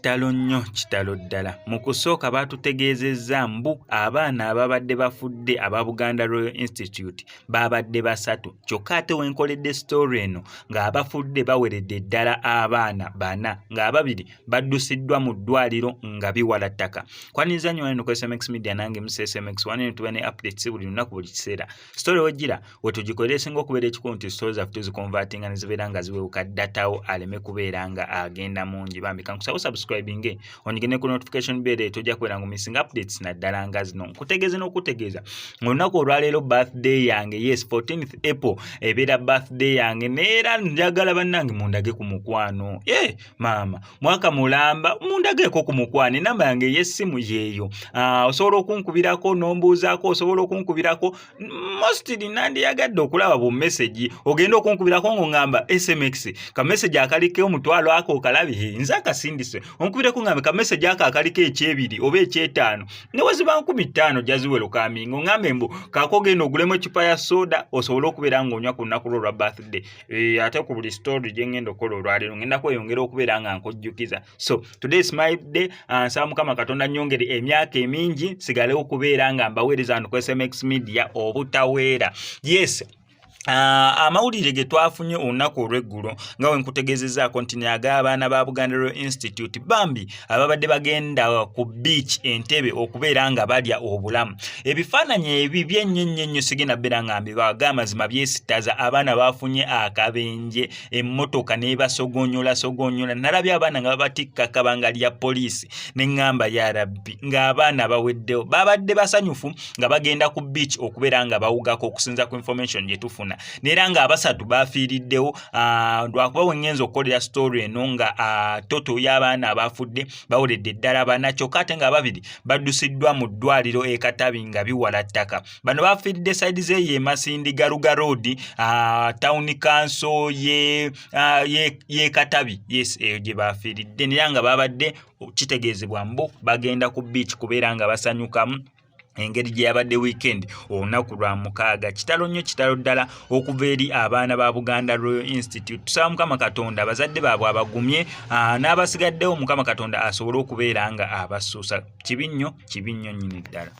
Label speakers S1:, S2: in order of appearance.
S1: Kitalo nnyo, kitalo ddala. Mu kusooka baatutegeezezza mbu abaana ababadde bafudde aba Buganda Royal Institute baabadde basatu, kyokka ate we nkoledde story eno ng'abafudde baweredde ddala abaana bana, ng'ababiri baddusiddwa mu ddwaliro nga biwala ttaka. Kwaniriza nnyo wano ku SMX Media, nange MC SMX wano tuba ne updates buli lunaku, buli kiseera. Story wejjira wetugikolera esinga okubeera ekikulu nti story zaffe tuziconvertinga ne zibeera nga ziwewuka, data wo aleme kubeera nga agenda mungi. Bambi kankusaba subscribinge, onyige ku notification bell, eyo tojja kubeera nga missing updates naddala nga zino. Nkutegeeze n'okutegeeza olunaku olwaleero birthday yange, yes, 14th April ebeera birthday yange, neera njagala bannange mundage ku mukwano. Ye maama, mwaka mulamba mundageeko ku mukwano. Enamba yange ey'essimu yeeyo. Osobola okunkubirako n'ombuuzaako, osobola okunkubirako. Mostly nandiyagadde okulaba bu message. Ogenda okunkubirako ng'oŋŋamba, "SMX, ka message akaliko 500 ako okalabe?" Nze akasindise. Onkubireko ŋŋambe ka message ako akaliko ekyebiri oba ekyetaano, ne we ziba 5000 jaziwerukaminga, oŋŋambe mbu kaako genda ogulemu eccupa ya soda osobole okubeera ng'onywa ku lunaku lwo olwa birthday. Ate ku buli story gye ŋŋenda okukola olwaleero ŋŋenda kweyongera okubeera nga nkujjukiza. So today is my day. Nsaba Mukama Katonda nnyongere emyaka emingi, sigalewo okubeera nga mbaweereza wano ku SMX Media obutaweera. Yes, amawulire ge twafunye olunaku olw'eggulo nga we nkutegeezezaako nti ag'abaana ba Buganda Royal Institute bambi ababadde bagenda ku beach Entebbe okubeera nga balya obulamu. Ebifaananyi ebibi ennyo ennyo ennyo sigenda bbeera nga mbibaga, amazima byesittaza. Abaana bafunye akabenje, emmotoka n'ebasogonyola sogonyola. Nalabye abaana nga babatikka akabanga lya poliisi ne ŋŋamba, ya Rabbi, ng'abaana baweddewo. Babadde basanyufu nga bagenda ku beach okubeera nga bawugako, okusinza ku information gye tufuna, neera ng'abasatu bafiiriddewo. Lwakuba we ŋŋenza okukolera story eno nga total y'abaana abafudde baweredde ddala bana, kyokka ate nga babiri baddusiddwa mu ddwaliro e Katabi nga biwala ttaka. Bano bafiiridde side z'eyo e Masindi, Garuga Road, town council ye Katabi. Yes, eyo gye bafiiridde, naye nga babadde kitegeezebwa mbu bagenda ku beach kubeera nga basanyukamu engeri gye yabadde weekend olunaku lwa mukaaga. Kitalo nnyo, kitalo ddala okuva eri abaana ba Buganda Royal Institute. Tusaba Mukama Katonda abazadde baabwe abagumye, n'abasigaddewo Mukama Katonda asobole okubeera nga abassuusa. Kibi nnyo, kibi nnyo nnyini ddala.